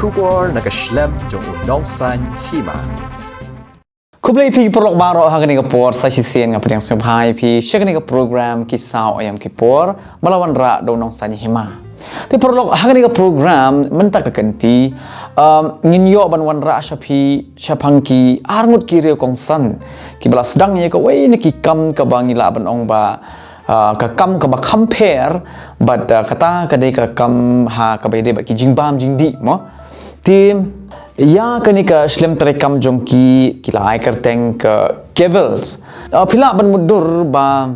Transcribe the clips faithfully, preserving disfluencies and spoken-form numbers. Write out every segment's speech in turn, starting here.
Khubor na ka shlem jong u Nongsaiñ Hima. Khublei phi paralok baroh ha kane ka por, sa shisien nga pdiang sngewbha ïa phi sha kane ka program Ki Saw Aïom Ki Por, ba la wanrah da u Nongsaiñ Hima. Te paralok, ha kane ka program mynta ka kynti, um, ngin ïoh ban wanrah sha phi shaphang ki arngut ki riew kongsan kiba la sdang ïa kawei na ki kam kaba ngi lah ban ong ba, ah, ka kam kaba kham pher, bad, ah, kata ka dei ka kam ha kaba ïadei bad ki jingbam jingdih, mo. Te ïa kane ka shlem treikam jong ki, ki la ai kyrteng ka Kevels. Ah, phi lah ban mutdur ba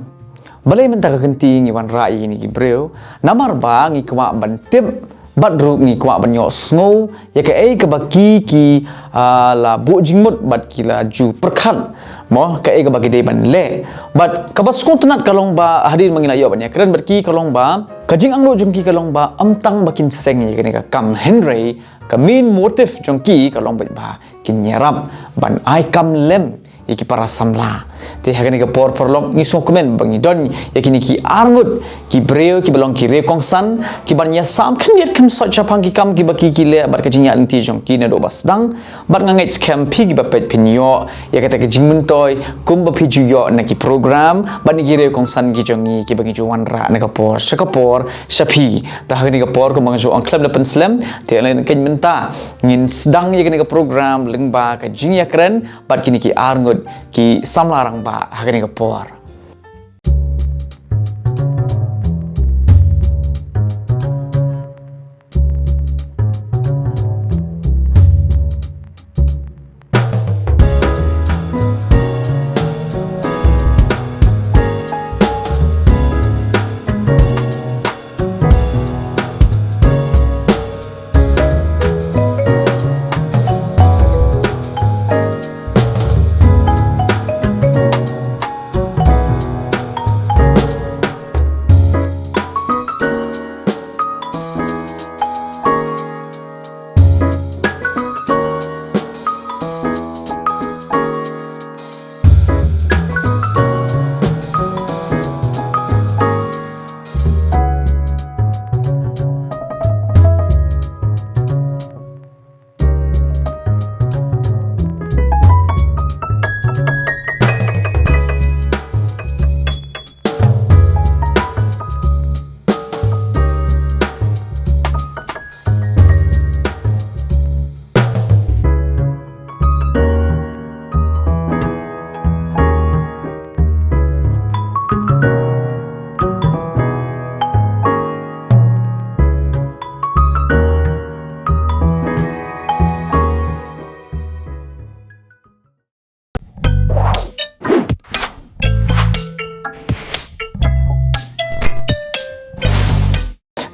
balei mynta ka kynti ngi wanrah ïa kine ki briew, namar ba ngi kwah ban tip bad ruh ngi kwah ban ïohsngew ïa kaei kaba ki, ki, ah, la buh jingmut bad ki la ju pyrkhat, mo, kaei kaba ki dei ban leh. Bad kaba sngewtynnat ka long ba hadien ba ngi la ïoh ban ïakren bad ki, ka long ba ka jingangnud jong ki ka long ba ym tang ba kin seng ïa kane ka kam, hynrei ka main motive jong ki ka long beit ba kin ïarap ban ai kam lem ïa ki para samla. Te ha kane ka por paralok, ngi sngewkmen ba ngi don ïa kine ki arngut ki briew kiba long ki riew kongsan, kiban ïasam khyndiat khynsoit shaphang ki kam kiba ki, ki leh bad ka jingïaid lynti jong ki naduh ba sdang. Bad nga ngeit skhem phi kiba peit phin ïoh ïa kata ka jingmyntoi kumba phi ju ïoh na ki program bad na ki riew kongsan ki jong ngi kiba ngi ju wanrah na ka por sha ka por sha phi. Te ha kane ka por kumba nga ju ong khlem da pynslem, te ynda kane mynta ngin sdang ïa kane ka program lyngba ka jingïakren bad kine ki arngut ki samla rangbah ha kane ka por.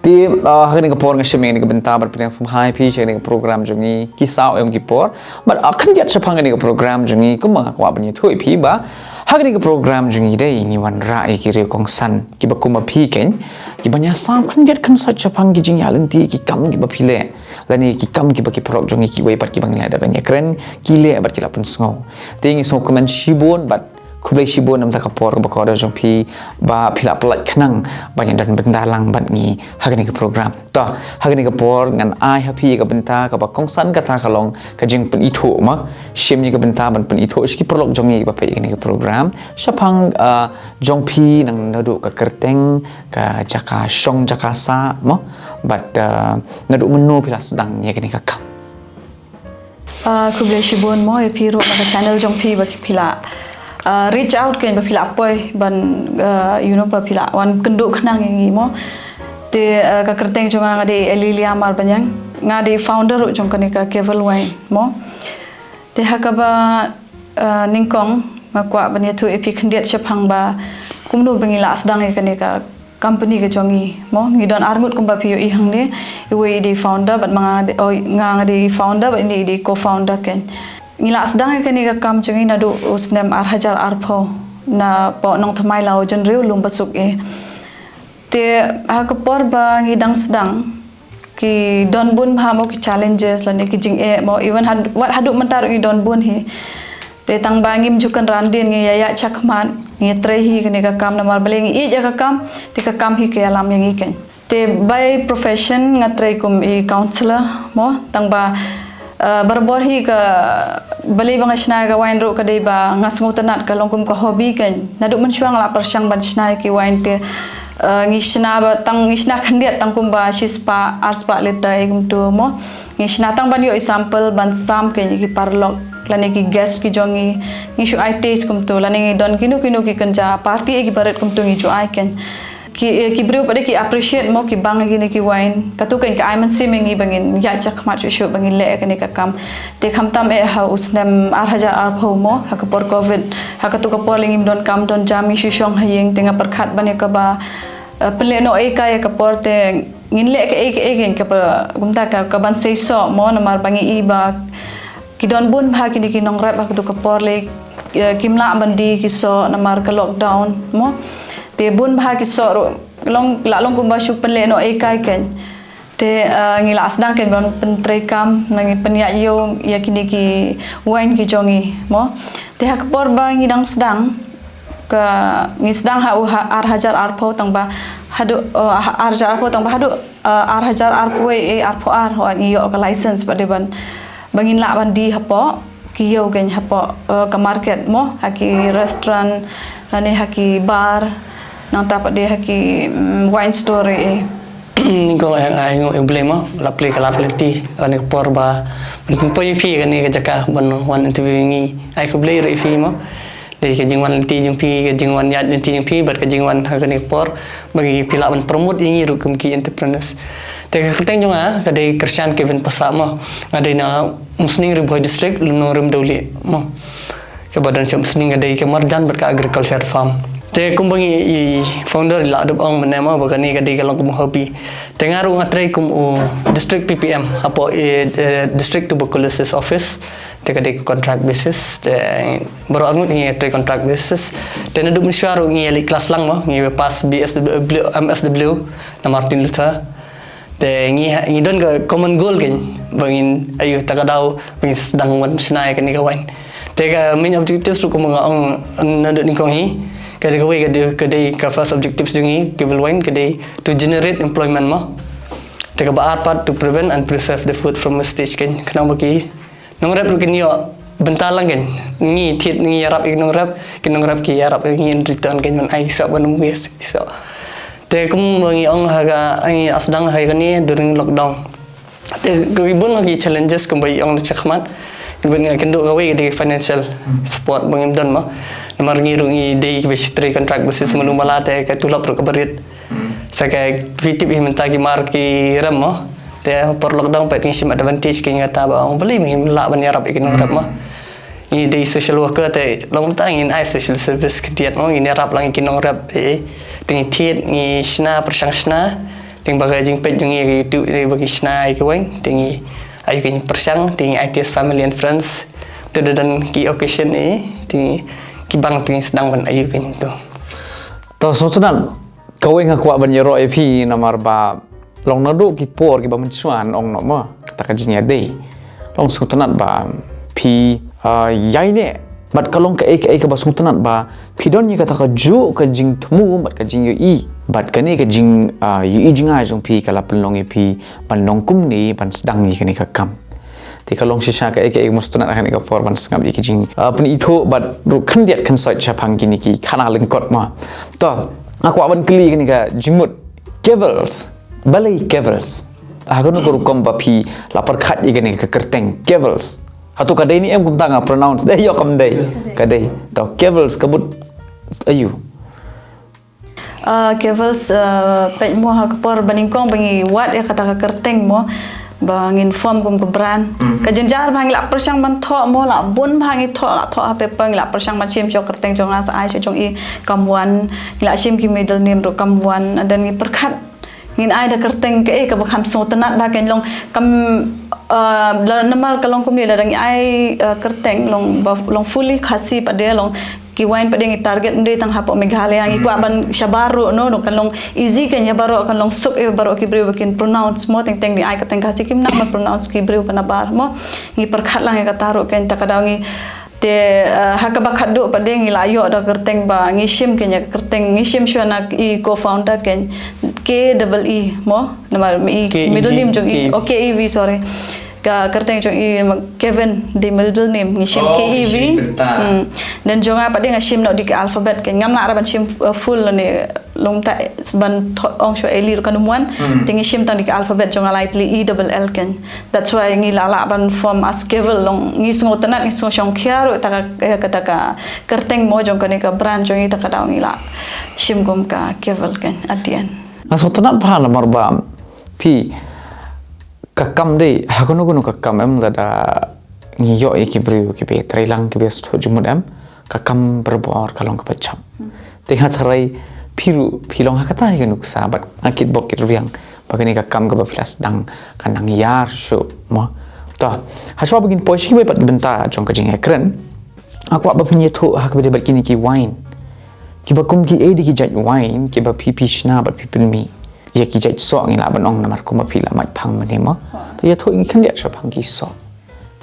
Te, ah, ha kane ka por nga shim ïa kane ka bynta ban pdiang sngewbha ïa phi sha kane ka program jong ngi, Ki Saw Aïom Ki Por. Bad, ah, khyndiat shaphang kane ka program jong ngi, kumba nga kwah ban ïathuh ïa phi ba ha kane ka program jong ngi dei ngi wanrah ïa ki riew kongsan kiba kum ma phi keiñ, kiban ïasam khyndiat khynsoit shaphang ki jingïaid lynti, ki kam kiba phi leh, lane ki kam kiba ki paralok jong ngi kiwei pat kiba ngi la dep ban ïakren ki leh bad ki la pynsngew. Te ngi sngewkmen shibun bad khublei shibun namar ka por kaba kordor jong phi ba phi la pynlait khnang ban ïadon bynta lang bad ngi ha kane ka program. To, ha kane ka por ngan ai ha phi ïa ka bynta kaba kongsan, kata ka long ka jingpynithuh, mo. Shim ïa ka bynta ban pynithuh sha ki paralok jong ngi ba peit ïa kane ka program shaphang, ah, jong phi, naduh ka kyrteng, ka jaka shong jaka sah, mo. Bad, ah, naduh mynno phi la sdang ïa kane ka kam. Ah, khublei shibun, mo, ïa phi ruh na ka channel jong phi ba phi la, ah, reach out keiñ, ba phi la poi ban, ah, you know, ba phi la wan kynduh khnang ïa ngi, mo. Te, ah, ka kyrteng jong nga nga dei Elilia Marbaniang, nga dei founder ruh jong kane ka Kevel Wine, mo. Te ha kaba, ah, nyngkong nga kwah ban ïathuh ïa phi khyndiat shaphang ba kumno ba ngi la sdang ïa kane ka company ka jong ngi, mo. Ngi don arngut kumba phi ïohi hangne, iwei i dei founder bad ma nga de, oh, nga nga dei founder bad ine i dei co-founder keiñ. Ngi la sdang ïa kane ka kam jong ngi naduh u snem ar hajar arphew napoh Nongthymmai Lawjynriew, Lumbasuk A. Te ha ka por ba ngi dang sdang, ki don bun bha, mo, ki challenges lane ki jingeh, mo, even had, wat haduh mynta ruh ngi don bun hi. Te tang ba ngim ju kynran dien, ngi ïaid shakhmat, ngi trei hi kane ka kam namar balei ngi ïeit ïa ka kam, te ka kam hi ka ïalam ïa ngi keiñ. Te by profession nga trei kum i counselor mo, tang ba, eh, barabor hi ka, balei ba nga shna ka wine ruh ka dei ba nga sngewtynnat, ka long kum ka hobby kein. Naduh mynshuwa nga la pyrshang ban shna ïa ki wine te, eh, ngi shna ba tang, ngi shna khyndiat tang kum ba shispah arspah litre ïa kumtu mo. Ngi shna tang ban ïoh i sample ban sam kein ïa ki paralok lane ki guest ki jong ngi, ngi shu ai taste kumtu, lane ngi don kino kino ki kynja party ïa ki barit kumtu ngi ju ai kein. Ki, eh, ki briew pat de ki appreciate mo, ki bang ïa kine ki wine. Katu kein ka ai mynsiem ïa ngi ba ngin ïaid shakhmat shuh shuh ba ngin leh ïa kane ka kam. Te khamtam eh ha u snem ar hajar arphew mo, ha ka por covid, ha katu ka por lei ngim don kam don jam, ngi shu shong ha ïing, te nga pyrkhat ban ïa kaba, eh, pynlehnoh ïa ka, ïa ka por te ngin leh kaei kaei kein, kaba kumta ka, ka ban sei soh mo, namar ba ngi i ba ki don bun bha kine ki nongrep ha katu ka por lei, eh, kim lah ban die ki soh namar ka lockdown mo. Te bun bha ki soh ruh long, la long kumba shu pynlehnoh ïa ka kein. Te, eh, ngi la sdang kein ban pyntreikam, ngi pynïaid ïew ïa kine ki wine ki jong ngi mo. Te ha ka por ba ngi dang sdang, ka, ngi sdang ha u ha, ar hajar arphew tang ba haduh, eh, ha, ar hajar arphew tang ba haduh, eh, ar hajar arphew wei, eh, arphew ar, hooid, ngi ïoh ka license pat de ban, ba ngin lah ban die hapoh ki ïew kein, hapoh, eh, ka market mo, ha ki restaurant lane ha ki bar, nangta pat de ha ki, mm, wine store, eh. Nyngkong ai, ai nguh ïa U Blei mo, la plie ka lad lynti ha kane ka por ba pynpoi ïa phi ha kane ka jaka ban wan interview ïa ngi. Ai khublei ruh ïa phi mo. Dei ka jingwan lynti jong phi, ka jingwan ïaid lynti jong phi bad ka jingwan ha kane ka por ba ngi, phi lah ban promote ïa ngi ruh kum ki entrepreneurs. Te ka kyrteng jong nga ka dei Kyrshan Kevin Passah mo. Nga dei na Umsning, Ri Bhoi District, Lynnong Rim Dewlieh mo. Kaba don sha Umsning ka dei ka marjan bad ka agriculture farm. Te kumba ngi i founder i la dep ong mynne mo ba kane ka dei ka long kum u hobby. Te nga ruh nga trei kum u district P P M hapoh i, eh, District Tuberculosis Office. Te ka dei ka contract basis, te baroh arngut ngi trei contract basis. Te naduh mynshuwa ruh ngi ïa leit klas lang mo, ngi pass B S W, M S W na Martin Luther. Te ngi ha, ngi don ka common goal kein ba ngin, aïu, ta ka daw ba ngin sdang ban shna ïa kane ka wine. Te ka main objectives ruh kumba nga ong naduh nyngkong hi, ka dei kawei, ka dei, ka dei ka first objectives jong ngi, Kevil Wine, ka dei to generate employment mo. Te kaba ar pat to prevent and preserve the food from wastage kein. Khnang ba ki nongrep ruh kin ïoh bynta lang kein. Ngi thied ngi ïarap ïa ki nongrep, ki nongrep ki ïarap ïa ngi in return kein, ban ai ki soh ban ym waste ki soh. Te kumba ngi ong ha ka, ngi la sdang ha kane during lockdown. Te ki bun ki challenges kumba i ong na shakhmat. Ki bun, nga kynduh kawei ka dei financial support ba ngim don mo. Namar ngi ruh ngi dei kiba shu trei contract basis malu mala, te ka tulop ruh kaba rit. Sa ka phi tip hi mynta ki mar ki rem mo. Te por lockdown pat ngi shim advantage kein, kata ba ong balei ngim lah ban ïarap ïa ki nongrep mo. Ngi dei social worker te long mynta ngin ai social service khyndiat mo, ngin ïarap lang ïa ki nongrep, eh. Te ngi thied, ngi shna, pyrshang shna. Te ba ka jingpeit jong ngi ha ka YouTube, eh, ba ki shna ïa ki wine, te ngi, aïu, ki pyrshang, te ngi ai test family and friends. Te da don ki occasion, eh, te ngi, ki bang, te ngi sdang ban, aïu, ki tu. To sngewtynnat, kawei nga kwah ban ïaroh ïa phi namar ba long naduh ki por kiba mynshuwa, ong noh mo, kata ka jingïadei. Long sngewtynnat ba phi, ah, ïaineh. Bad ka long kaei kaei kaba sngewtynnat ba phi don ïa kata kajuh ka jingthmu bad ka jingïohi. Bad kane ka jing, ah, ïohi jngai jong phi ka la pynlong ïa phi ban long kumne, ban sdang ïa kane ka kam. Te ka long shisha kaei kaei kaba sngewtynnat ha kane ka por ban sngap ïa ki jing, ah, pynithuh bad ruh khyndiat khynsoit shaphang kine ki khana lyngkot mo. To, nga kwah ban kylli kane ka jingmut, Kevils. Balei Kevils? Ha kano ka rukom ba phi la pyrkhat ïa kane ka kyrteng Kevils? Hato ka dei ne em kumta nga pronounce? Dei ïoh kam dei? Ka dei. To Kevils ka mut aïu? Ah, Kevils, ah, peit mo, ha ka por ba nyngkong ba ngi wad ïa kata ka kyrteng mo, ba ngin form kum ka brand. Ka jynjar ba ngi la pyrshang ban thoh mo, la bun ba ngi thoh, la thoh ha paper, ngi la pyrshang ban shim shuh kyrteng jong nga, sa ai shuh jong i Kamwan, ngi la shim ki middle name ruh Kamwan, and then ngi pyrkhat ngin ai da kyrteng kaei kaba kham sngewtynnat ba kein long kam, ah, la namar ka long kumne, lada ngi ai, ah, kyrteng long ba, long fully Khasi pat de, long ki wine pat de ngi target ym dei tang hapoh Meghalaya, ngi kwah ban shabar ruh, no, no, kan long easy kein ïa baroh, kan long suk ïa baroh ki briew ba kin pronounce mo, teng teng ngi ai kyrteng Khasi kim nang ban pronounce ki briew ba nabar mo. Ngi pyrkhat lang ïa kata ruh kein, ta ka daw ngi Te uh, ha kaba khatduh pat de ngi la ïoh da kyrteng ba ngi shim keiñ ïa ka kyrteng, ngi shim shuwa na i co-founder keiñ, K double E mo, namar i K E V, middle name jong i, K E V. Oh, K E V, sorry. Ka kyrteng jong i ma Kevin, the middle name, ngi shim Oh, K E V. Shim bynta. Hmm. Then jong nga pat de nga shim noh da ki alphabet keiñ, ngam lah ruh ban shim uh, full ne long ta ban tho-, ong shuwa Eli ruh kan ym wan. Hmm. Te ngi shim tang da ki alphabet jong nga lai tylli, E double L keiñ. That's why ngi la lah ban form as Kevel, long ngi sngewtynnat, ngi sngewshongkhia ruh ïa kata ka, ïa kata ka kyrteng mo jong kane ka brand jong ngi, te ka daw ngi la shim kum ka Kevel keiñ at the end. Nga sngewtynnat bha namar ba phi, ka kam de, ha kano kano ka kam em, lada ngi ïoh ïa ki briew kiba treilang, kiba sngewthuh jingmut em, ka kam barabor ka long kaba jop. Te nga tharai phi ruh phi long ha kata hi ka nuksa, bad nga kitbok kitrwiang ba kane ka kam kaba phi la sdang kan nang ïar shuh mo. To, ha shuwa ba ngin poi sha kiwei pat ki bynta jong ka jingïakren, nga kwah ba phin ïathuh ha kaba ïadei bad kine ki wine. Kiba kum kiei de ki jait wine kiba phi, phi shna bad phi pynmih? Ïa ki jait soh ngi lah ban ong namar kumba phi la mad phang mynne mo. To ïathuh ïa ngi khyndiat shaphang ki soh.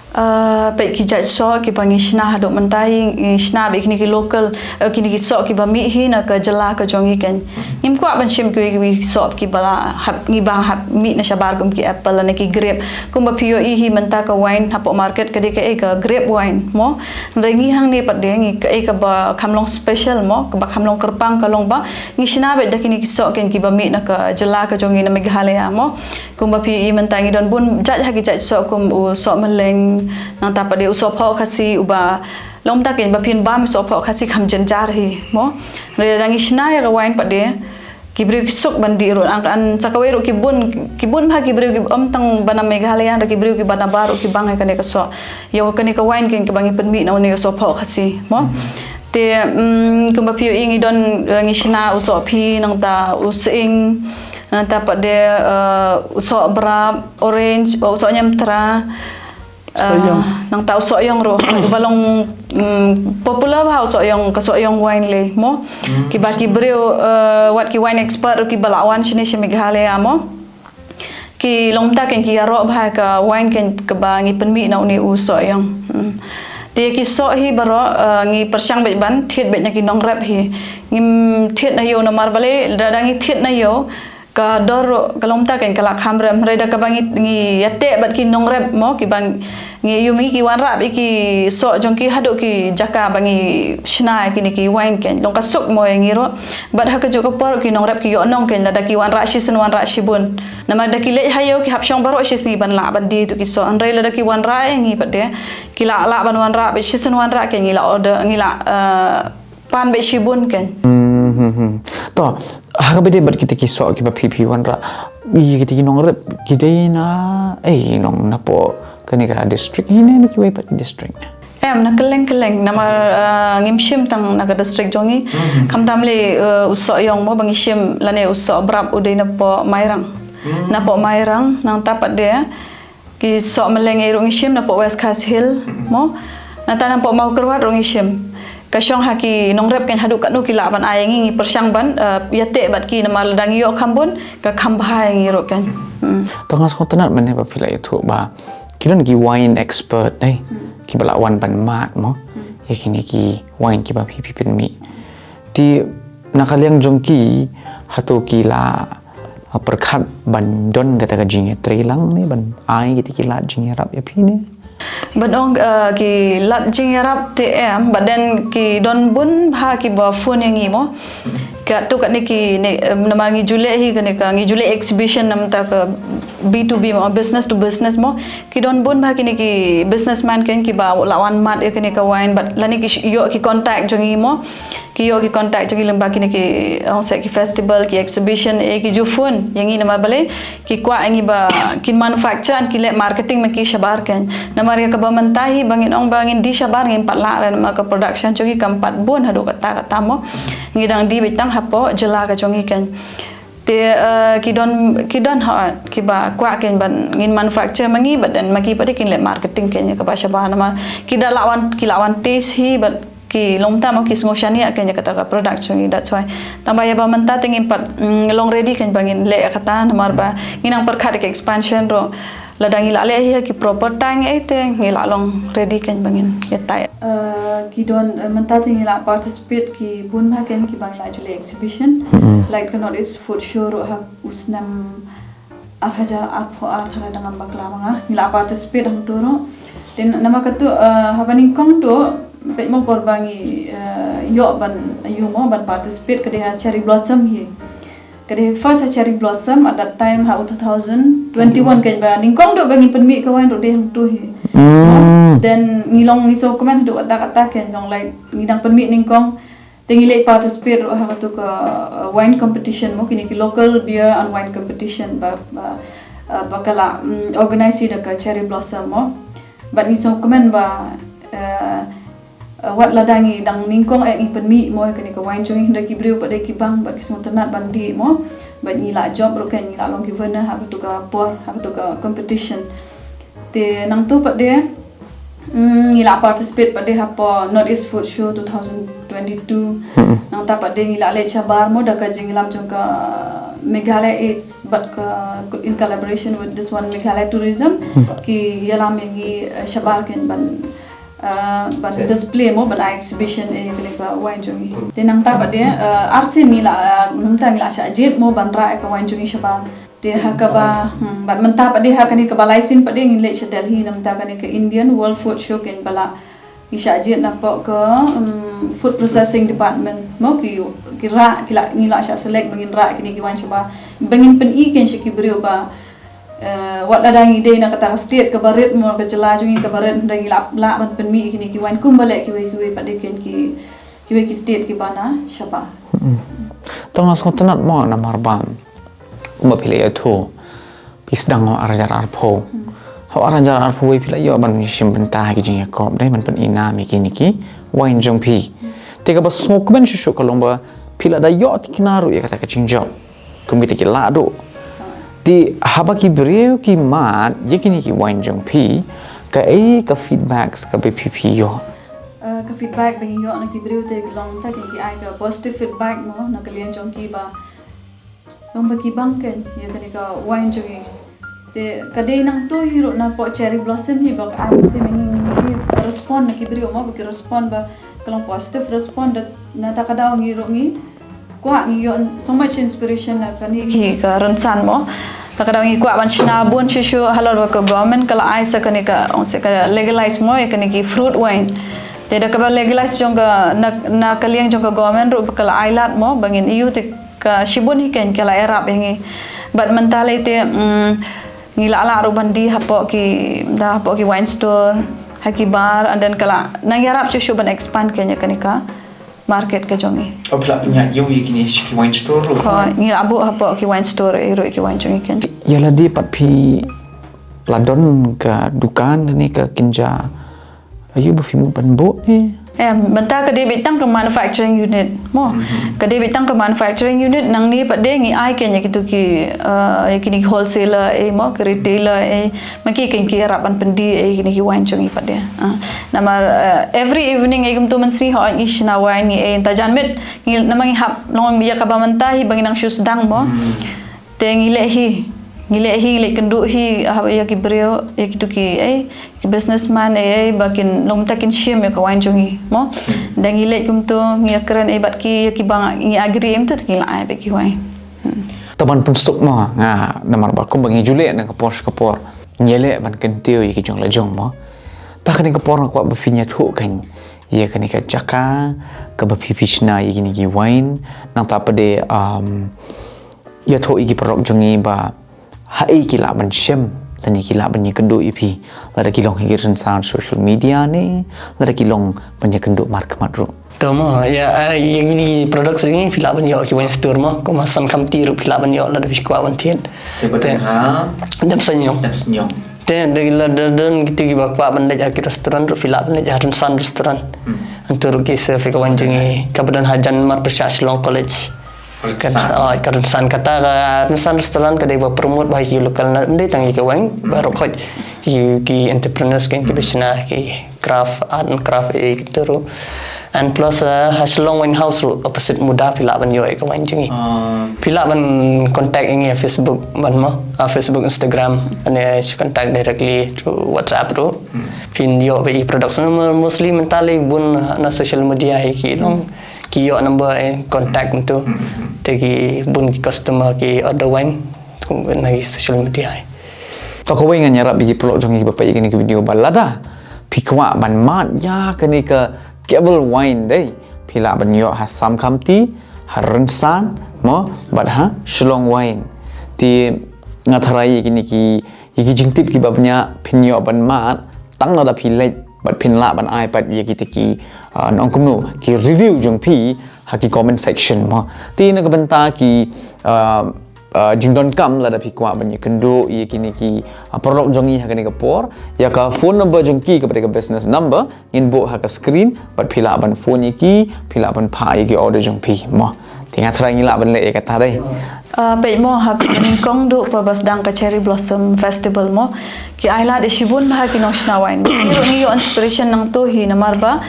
Uh, peit ki jait soh kiba ngi shna haduh mynta hi, ngi shna beit kine ki local, uh, kine ki soh kiba mih hi na ka jylla ka jong ngi keiñ. Ngim kwah ban shim kiwei kiwei ki soh kiba la hap, ngi ba hap mih na shabar kum ki apple lane ki grape. Kumba phi ïohi hi mynta ka wine hapoh market ka dei kaei, ka grape wine mo. Hynrei ngi hangne pat de ngi kaei kaba kham long special mo, kaba kham long kyrpang ka long ba ngi shna beit da kine ki soh keiñ kiba mih na ka jylla ka jong ngi na Meghalaya mo. Kumba phi ïohi mynta ngi don bun jait ha ki jait soh kum u soh mylleng, nangta pat de u soh phoh Khasi, uba long mynta keiñ ba phin bam u soh phoh Khasi kham jynjar hi mo. Hynrei lada ngi shna ïa ka wine pat de, ki briew ki suk ban dih ruh, an, an sa kawei ruh ki bun, ki bun bha ki briew ki ym tang ba na Meghalaya, da ki briew kiba na bar ruh ki bang ïa kane ka soh. Ïa kane ka wine keiñ kaba ngi pynmih na une u soh phoh Khasi mo. Te, mm, kumba phi ïohi ngi don, eh, ngi shna u soh phi, nangta u sying, nangta pat de, eh, u soh brap, orange, oh, u soh ñiamtra. Soh ïong. Ah, nangta u soh ïong ruh. Uba long, mm, popular bha u soh ïong, ka soh ïong wine lei mo. Hmm. Kiba ki briew, eh, wat ki wine expert ruh kiba la wan shane sha Meghalaya mo. Ki long mynta keiñ ki ïaroh bha ka wine keiñ kaba ngi pynmih na une u soh ïong. Hmm. Te ki soh hi baroh, eh, ngi pyrshang beit ban thied beit na ki nongrep hi. Ngim thied na ïew namar balei, lada ngi thied na ïew, ka dor ruh ka long mynta keiñ ka la kham rem, hynrei da kaba ngi, ngi ïateh bad ki nongrep mo, kiba ngi ïohi ki wanrah beit ki soh jong ki haduh ki jaka ba ngi shna ïa kine ki wine keiñ, long ka suk mo ïa ngi ruh. Bad ha kajuh ka por ki nongrep ki ïohnong keiñ lada ki wanrah shisien wanrah shibun. Namar da ki leit ha ïew ki hap shong baroh shisngi ban lah ban die ïa ki soh, hynrei lada ki wanrah ïa ngi pat de, ki lah lah ban wanrah beit shisien wanrah keiñ, ngi la order, ngi la, eh, pan beit shibun keiñ. Hmm, hmm, hmm. To, ha kaba ïadei bad kita ki soh kiba phi, phi wanrah, ïa kita ki nongrep ki dei na, eh, nong napoh kane ka district hi ne na kiwei pat ki district? Em, na kylleng kylleng, namar, eh, ngim shim tang na ka district jong ngi. Hmm. Khamtam lei, eh, u soh ïong mo ba ngi shim lane u soh brap u dei napoh Mairang. Hmm. Napoh Mairang, nangta pat de ki soh mylleng ei ruh ngi shim napoh West Khasi Hills mo. Nangta napoh Mawkyrwat ruh ngi shim. Ka shong ha ki nongrep keiñ haduh katno ki lah ban ai ïa ngi, ngi pyrshang ban, eh, ïateh bad ki namar lada ngi ïoh kham bun ka kham bha ïa ngi ruh keiñ. Hmm. To nga sngewtynnat mynne ba phi la ïathuh ba ki don ki wine expert, eh, kiba la wan ban mad mo ïa kine ki wine kiba phi, phi pynmih. Te na ka liang jong ki, hato ki la, uh, pyrkhat ban don kata ka jingïatreilang ne ban ai kita ki lad jingïarap ïa phi ne? Ban ong, uh, ki lad jingïarap te em, but then ki don bun bha kiba phone ïa ngi mo. Katto katne ki ne, em, namar ngi ju leh hi kane ka, ngi ju leh exhibition namar ka B two B mo, business to business mo. Ki don bun bha kine ki businessman keiñ kiba la wan mad ïa kane ka wine, bad lane ki sh-, ïoh ki contact jong ngi mo. Ki ïoh ki contact jong ngi lyngba kine ki, ong seh ki festival, ki exhibition, eh, ki ju phone ïa ngi namar balei, ki kwah ïa ngi ba kin manufacture and kin leh marketing ma ki shabar keiñ. Namar ïa kaba mynta hi ba ngin ong ba ngin die shabar ngim pat lah re namar ka production jong ngi kam pat bun haduh katta katta mo. Ngi dang die beit tang hapoh jylla ka jong ngi keiñ. Te, eh, ki don, ki don hooid kiba kwah keiñ ban ngin manufacture ma ngi, but then ma ki pat de kin leh marketing keiñ ïa kaba shabar namar ki da lah wan, ki lah wan taste hi, bad ki long tam ki sngewshaniah keiñ ïa kata ka product jong ngi, that's why. Tangba ïa ba mynta te ngim pat, mm, long ready keiñ ba ngin leh ïa kata namar ba ngi nang pyrkhat ïa ka expansion ruh. Lada ngi la leh hi ha ki proper time, eh, te ngi la long ready kein ba ngin ïatai. Eh, ki don, eh, mynta te ngi la participate ki bun bha kein kiba ngi la ju leh exhibition. Like ka North East Food Show ruh ha u snem ar hajar arphew ar, tang da ngam bakla ma nga, ngi la participate hangto ruh. Te namar kata, eh, haba nyngkong tu peit mo por ba ngi, eh, ïoh ban, ïoh mo ban participate ka dei ha Cherry Blossom hi. Ka dei first ha Cherry Blossom at that time ha u two thousand twenty-one kein ba nyngkong tu ba ngi pynmih ka wine ruh dei hangto hi. Then ngi long ngi sngewkmen tu kata kata kein jong, like, ngi dang pynmih nyngkong. Te ngi leit participate ruh ha katu ka, uh, wine competition mo, kine ki local beer and wine competition ba, ba, uh, ba ka la, mm, organize da ka Cherry Blossom mo. Bad ngi sngewkmen ba, uh, uh, wat lada ngi dang nyngkong eh ngi pynmih mo kane ka wine jong ngi, hynrei ki briew pat de ki bang bad ki sngewtynnat ban dih mo. Bad ngi la jop ruh kein, ngi la long ki winner ha katu ka por, ha katu ka competition. Te nangtu pat de, mm, ngi la participate pat de hapoh North East Food Show two thousand twenty-two. Nangta pat de ngi la leit shabar mo da ka jingïalam jong ka Meghalaya Aids bad ka, in collaboration with this one Meghalaya Tourism, ki ïalam ïa ngi, eh, shabar kein ban, eh, ban display mo, ban ai exhibition, eh, kane ka wine jong ngi. Te nangta pat de, eh, arsien ngi la, eh, nangta ngi la shah jied mo ban rah ïa ka wine jong ngi shabar. Te ha kaba, hmm, bad mynta pat de ha kane kaba lai sien pat de ngin leit sha Delhi, namar kane ka Indian World Food Show kein ba la ngi shah jied napoh ka, hmm, Food Processing Department mo, ki, ki rah, ki la, ngi la shah select ba ngin rah kine ki wine shabar, ba ngin pyni kein sha ki briew ba, eh, wat lada ngi dei na kata ka state kaba rit mo, ka jylla jong ngi kaba rit, hynrei ngi la lah ban pynmih kine ki wine kumba leh kiwei kiwei pat de kein ki, kiwei ki state kiba na shabar. To nga sngewtynnat mo namar ba kumba phi la ïathuh, phi sdang ha u ar hajar arphew. Ha u ar hajar arphew wei phi la ïoh ban shim bynta ha ki jingïakop, dei ban pyni nam ïa kine ki wine jong phi. Te kaba sngewkmen shuh shuh ka long ba phi la da ïoh thikna ruh ïa kata ka jingjop. Kum kita ki la duh. Te haba ki briew ki mad ïa kine ki wine jong phi, kaei ka feedback kaba phi phi ïoh? Eh, ka feedback ba ngi ïoh na ki briew te ki long ta ki, ki ai ka positive feedback mo na ka liang jong ki ba long ba ki bang kein ïa kane ka wine jong ngi. Te ka dei nangtu hi ruh napoh Cherry Blossom hi ba ka ai te ngi, ngi, ngi respond na ki briew mo, ba ki respond ba ka long positive respond, da na ta ka daw ngi ruh ngi kwah, ngi ïoh so much inspiration na kane hi ka rynsan mo. Ta ka daw ngi kwah ban shna bun shuh shuh halor ba ka government ka la ai sa kane ka, ong sa ka legalize mo ïa kane ki fruit wine. Te da kaba legalize jong ka na, na ka liang jong ka government ruh ba ka la ai lad mo ba ngin ïoh te ka shibun hi kein ka la ïarap ïa ngi. Bad mynta lei te, mm, ngi la lah ruh ban die hapoh ki, da hapoh ki wine store, ha ki bar, and then ka la nang ïarap shuh shuh ban expand kein ïa kane ka market ka jong ngi. Oh, phi la pynïaid ïa kine sha ki wine store ruh? Hooid, ngi la buh hapoh ki wine store, eh, ruh ki wine jong ngi kein. Ïa lade pat phi la don ka dukan ne ka kynja, aïu ba phi mut ban buh ne? Eh, mynta ka dei beit tang ka manufacturing unit mo. Ka dei beit tang ka manufacturing unit, nangne pat de ngi ai kein ïa kitu ki, eh, ïa kine ki wholesaler, eh, mo, ki retailer, eh, ma ki kein ki ïarap ban pyndie, eh, kine ki wine jong ngi pat de. Ah, namar, eh, every evening, eh, kumtu mynsi hooid ngi shna wine ngi, eh, ta jan miet ngi, namar ngi hap long ïa kaba mynta hi ba ngi nang shu sdang mo. Te ngi leh hi, ngi leh hi, ngi leh kynduh hi, ha, ïa ki briew, ïa kitu ki, eh, ki businessman, eh, eh, ba kin long mynta kin shim ïa ka wine jong ngi mo. Da ngi leh kumtu, ngi ïakren, eh, bad ki, ïa ki ba ngi agree kumtu, ngi la ai bad ki wine. Hmm. Taban pynsuk mo, nga, namar ba kumba ngi ju leh na ka por sha ka por, ngi leh ban kyntiew ïa ki jong la jong mo. Ta kane ka por nga kwah ba phin ïathuh kein ïa kane ka jaka kaba phi phi shna ïa kine ki wine, nangta pat de, um, ïathuh ïa ki paralok jong ngi ba haei ki lah ban shem, lane ki lah ban ïakynduh ïa phi, lada ki long ha ki rynsan social media ne, lada ki long ban ïakynduh markhmat ruh. To mo, ïa, ah, ïa kine ki products jong ngi phi lah ban ïoh ki wine store mo, kum ha San Khamti ruh phi lah ban ïoh lada phi kwah ban thied. Te ba dang ha? Dam Sniawbhalang. Dam Sniawbhalang. Te da la da don kitu kiba kwah ban leit ha ki restaurant ruh phi lah ban leit ha Rynsan Restaurant. Hmm. Hangtu ruh ki serve ïa ka wine jong ngi, kaba don hajan marpyrshah Shillong College. Rynsan. Ka, ah, ka Rynsan kata ka Rynsan Restaurant ka dei ba promote bha ki local, na dei tang ïa ka wine, baroh khoit ki, ki entrepreneurs kein kiba shna ki craft, art and craft, eh, kitu ruh. And plus, uh, ha Shillong Wine House ruh, opposite Muda, phi lah ban ïoh ïa ka wine jong ngi. Phi lah ban contact ïa ngi ha Facebook, ban mo, ha Facebook, Instagram, ban ïa contact directly through WhatsApp ruh. Phin ïoh ba i product, mostly mynta lei bun na social media hi ki long, ki ïoh number, eh, contact mynta. Te ki bun ki customer ki order wine na ki social media hi. To kawei ngan ïarap ïa ki paralok jong ngi ba peit ïa kane ka video ba lada phi kwah ban mad ïa kane ka Kevel Wine dei, phi lah ban ïoh ha Sam Khamti, ha Rynsan mo, bad ha Shillong Wine. Te nga tharai ïa kine ki, ïa ki jingtip kiba bniah phin ïoh ban mad tang lada phi leit, bad phin lah ban ai pat ïa kita ki, uh, nongkumno, ki review jong phi ha ki comment section mo. Te na ka bynta ki, uh, uh, jingdonkam, lada phi kwah ban ïakynduh ïa kine ki, uh, paralok jong ngi ha kane ka por, ïa ka phone number jong ki kaba dei ka business number ngin buh ha ka screen, bad phi lah ban phone ïa ki, phi lah ban phah ïa ki order jong phi mo. Te nga tharai ngi lah ban leh ïa kata dei. Uh, peit mo, ha ka nyngkong duh por ba sdang ka Cherry Blossom Festival mo, ki ailad ïa shibun bha ki nongshna wine. Ngi ruh ngi ïoh inspiration nangto hi, namar ba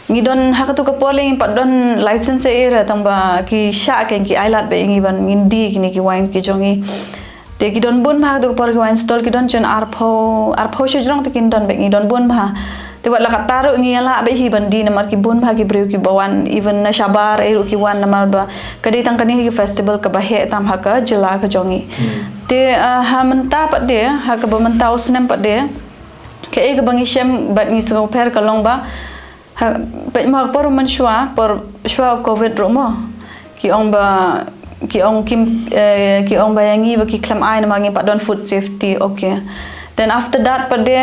ngi don ha kato ka por lei ngim pat don license ei ei re, tang ba ki shah kein ki ailad bad ïa ngi ban ngin die kine ki wine ki jong ngi. Te ki don bun bha ha kato ka por, ki wine stall ki don jan arphew, arphew shajrong te kin don bad ngi don bun bha. Te wat la katta ruh ngi ïalah bad hi ban die, namar ki bun bha ki briew kiba wan, even na shabar ei ruh ki wan, namar ba ka dei tang kane hi ka festival kaba heh tam ha ka jylla ka jong ngi. Te, uh, ha mynta pat de, ha kaba mynta u snem pat de, kaei kaba ngi shem bad ngi sngewpher ka long ba, ha, peit mo, ha ka por mynshuwa, por shuwa covid ruh mo, ki ong ba, ki ong kim, eh, ki ong ba ïa ngi ba ki khlem ai namar ngi pat don food safety, okay. Then after that pat de,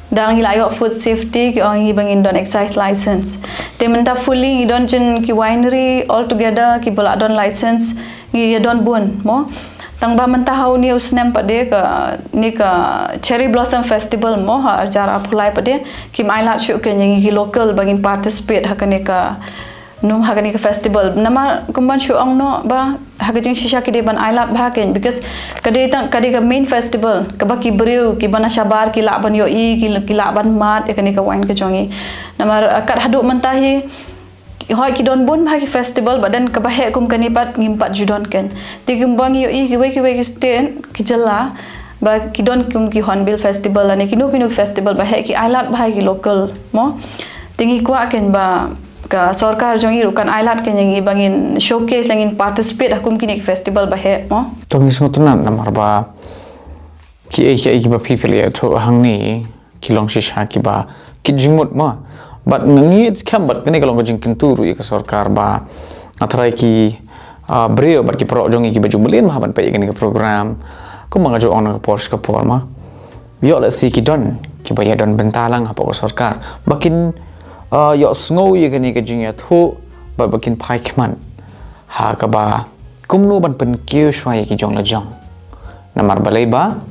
da ngi la ïoh food safety, ki ong ïa ngi ba ngin don excise license. Te mynta fully ngi don jan ki winery all together kiba la don license, ngi ïa don bun mo. Tang ba mynta ha une u snem pat de, kane ka Cherry Blossom Festival mo, ha ar hajar arphew lai pat de, kim ailad shuh kein ïa ngi ki local ba ngin participate ha kane ka, num, ha kane ka festival. Namar kumban shu ong noh ba ha ka jingshisha ki dei ban ailad bha kein, because ka dei tang, ka dei ka main festival kaba ki briew kiba na shabar ki lah ban ïohi, ki, ki lah ban mad ïa kane ka wine ka jong ngi. Namar, uh, kat haduh mynta hi, hooid ki don bun bha ki festival, but then kaba heh kum kane pat ngim pat ju don kein. Te kumba ngi ïohi kiwei kiwei ki state, ki jylla, ba ki don kum ki Hornbill Festival lane kino kino ki festival ba heh, ki ailad bha ïa ki local mo. Te ngi kwah kein ba ka sorkar jong ngi ruh kan ailad kein ïa ngi ba ngin showcase lane ngin participate ha kum kine ki festival ba heh mo. To ngi sngewtynnat namar ba kiei kiei kiba phi phi la ïathuh hangne ki long shisha kiba kit jingmut mo. Bad nga ngeit skhem bad kane ka long ka jingkyntu ruh ïa ka sorkar ba nga tharai ki, ah, briew bad ki paralok jong ngi kiba ju mlien bha ban peit ïa kane ka program, kumba nga ju ong na ka por sha ka por mo, ïoh lehse ki don kiba ïa don bynta lang hapoh ka sorkar ba kin, ah, ïohsngew ïa kane ka jingïathuh bad ba kin phai khmat ha kaba kumno ban pynkiew shuwa ïa ki jong la jong. Namar balei ba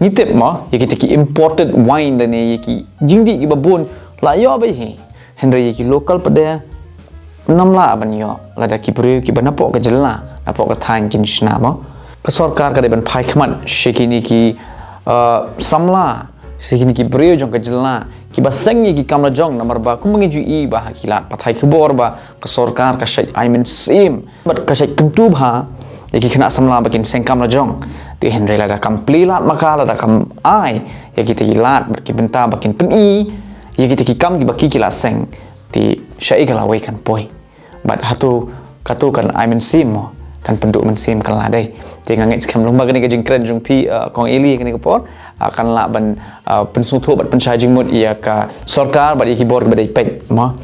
ngi tip mo, ïa kita ki imported wine lane ïa ki jingdih kiba bun la ïoh beit hi, hynrei ïa ki local pat de ym lah ban ïoh lada ki briew kiba napoh ka jylla, napoh ka thaiñ kin shna mo. Ka sorkar ka dei ban phai khmat sha kine ki, uh, samla, sha kine ki briew jong ka jylla kiba seng ïa ki kam la jong, namar ba kumba ngi ju i ba ha ki lad pathai khubor ba ka sorkar ka shait ai mynsiem bad ka shait kyntu bha ïa ki khynnah samla ba kin seng kam la jong. Te hynrei lada kam plie lad ma ka, lada kam ai ïa kita ki lad bad ki bynta ba kin pyni ïa kita ki kam kiba ki ki la seng, te shaei ka lawei kan poi. Bad hato kato kan ai mynsiem mo, kan pynduh mynsiem kan la dei. Te nga ngeit skhem long ba kane ka jingkren jong phi, uh, Kong Eli, kane ka por, uh, kan lah ban, uh, pynsngewthuh bad pynshai jingmut ïa ka sorkar bad ïa ki bor kiba dei peit mo.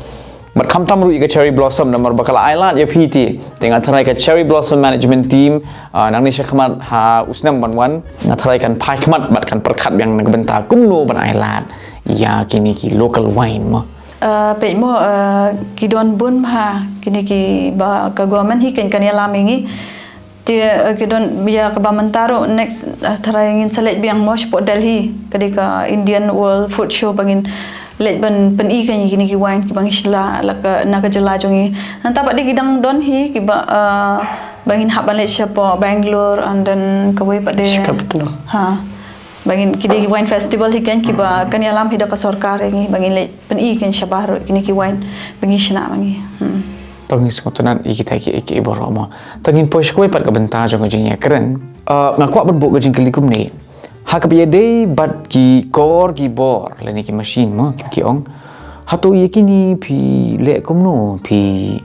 Bad khamtam ruh ïa ka Cherry Blossom namar ba ka la ailad ïa phi te. Te nga tharai ka Cherry Blossom Management Team, uh, nangne sha khmat ha u snem ban wan, nga tharai kan phai khmat bad kan pyrkhat biang na ka bynta kumno ban ailad ïa kine ki local wine mo. Uh, peit mo, uh, ki don bun bha kine kiba ka government hi kan, kan ïalam ïa ngi. Te, uh, ki don ïa kaba mynta ruh next, uh, tharai ngin sa leit biang mo shapoh Delhi, ka dei ka Indian World Food Show ba ngin leit ban pyni kein ïa kine ki wine kiba ngi shna la ka, na ka jylla jong ngi. Nangta pat de ki dang don hi kiba, uh, ba ngin hap ban leit shapoh Bangalore and then kawei pat de. Shikhar Patna. Ha. Ba ngin ki dei ki wine festival hi kein kiba kan ïalam hi da ka sorkar ïa ngi ba ngin leit pyni kein shabar ruh kine ki wine ba ngi shna ma ngi. Hmm. To ngi sngewtynnat ïa kita ki, ki, ki baroh mo. To ngin poi sha kawei pat ka bynta jong ka jingïakren. Ah, nga kwah ban buh ka jingkylli kumne. Ha kaba ïadei bad ki kor ki bor lane ki machine mo ki, ki ong. Hato ïa kine phi leh kumno phi,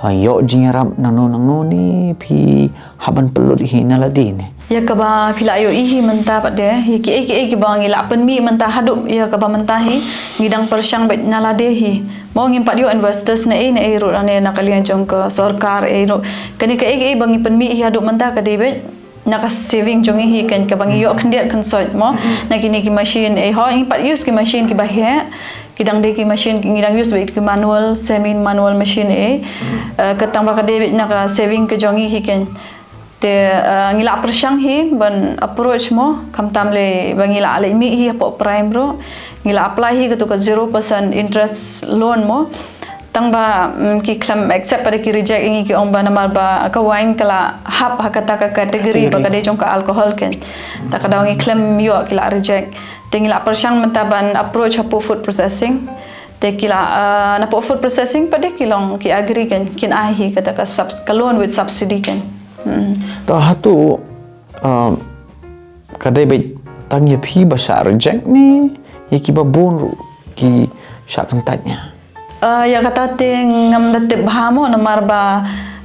ah, ïoh jingïarap nangno nangno ne phi hap ban pynlut hi na lade ne? Ïa kaba phi la ïohi hi mynta pat de, ïa kiei kiei kiba ngi la pynmih mynta haduh ïa kaba mynta hi, ngi dang pyrshang beit na lade hi. Mo ngim pat ïoh investors ne ei ne ei ruh lane na ka liang jong ka sorkar ei ruh. Kane kaei kaei ba ngi pynmih hi haduh mynta ka dei beit na ka saving jong ngi hi kein kaba ngi ïoh khyndiat khynsoit mo. Na kine ki machine ei ho, ngi pat use ki machine kiba heh. Ki dang dei ki machine ngi dang use beit ki manual, semi manual machine ei. Eh, ka tang ba ka dei beit na ka saving ka jong ngi hi kein. Te, eh, ngi la pyrshang hi ban approach mo, khamtam lei ba ngi la leit mih hi hapoh Prime ruh. Ngi la apply hi kato ka zero percent interest loan mo. Tang ba, mm, ki khlem accept, pat de ki reject ïa ngi, ki ong ba namar ba ka wine ka la hap ha kata ka category ba ka dei jong ka alcohol kein. Ta ka daw ngi khlem ïoh, ki la reject. Te ngi la pyrshang mynta ban approach hapoh food processing. Te ki la, ah, napoh food processing pat de ki long ki agree kein, kin ai hi kata ka sub-, ka loan with subsidy kein. Hmm. To hato, ah, ka dei beit tang ïa phi ba shah reject ne ïa kiba bun ruh ki shah kyntait nia? Ah, ïa kata te ngam da tip bha mo, namar ba